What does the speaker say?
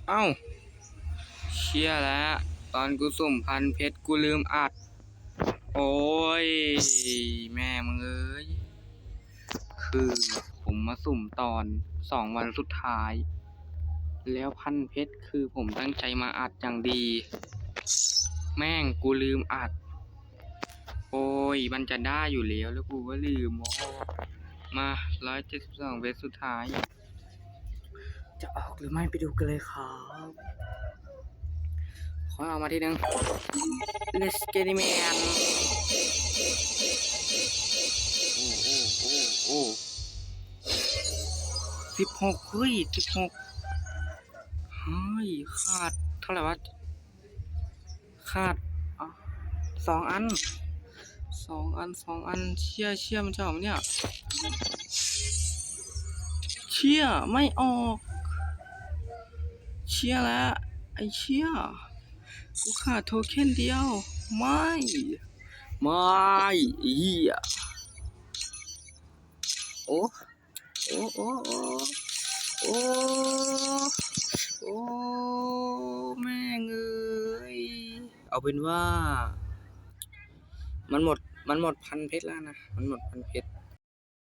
ເອົ້າ ເຊຍແລ້ວ ຕອນກູສຸ່ມພັນເພັດກູລືມອັດ. ໂອ້ຍ ແມ່ມຶງເອີຍ ຄືຜົມມາສຸ່ມຕອນສອງວັນສຸດທ້າຍ ແລ້ວພັນເພັດຄືຜົມຕັ້ງໃຈມາອັດຢ່າງດີ ແມ່ງກູລືມອັດ. ໂອ້ຍ ມັນຈະໄດ້ຢູ່ແລ້ວ ແລ້ວກູກໍລືມ. ໂອ້ ມາ ຮ້ອຍເຈັດສິບສອງເວັດສຸດທ້າຍ ຈະອອກຫຼືໄມ່ ໄປດູກັນເລີຍຄັບ. ຂໍເອົາມາທີໜຶ່ງ Let's get it man. ໂອ້ ໂອ້ ໂອ້ ໂອ້ ສິບຫົກ ເຮີ້ຍ ສິບຫົກ ເຮີ້ຍ ຂາດເທົ່າໃດວະ? ຂາດ ອາ ສອງອັນ ສອງອັນ ສອງອັນ. ເຊຍ ເຊຍ ມັນຈະອອກໄໝເນຍ? ເຊຍ ໄມ່ອອກ. ເຊຍແລ້ວ ໄອ້ເຊຍ ກູຂາດໂທເຄັນດຽວ. ໄມ່ ໄມ່ ເອີຍ ໂອ້ ໂອ້ ໂອ້ ໂອ້ ໂອ້ ໂອ້ ແມ່ງເອີຍ. ເອົາເປັນວ່າ ມັນໝົດ ມັນໝົດພັນເພັດແລ້ວນະ ມັນໝົດພັນເພັດ.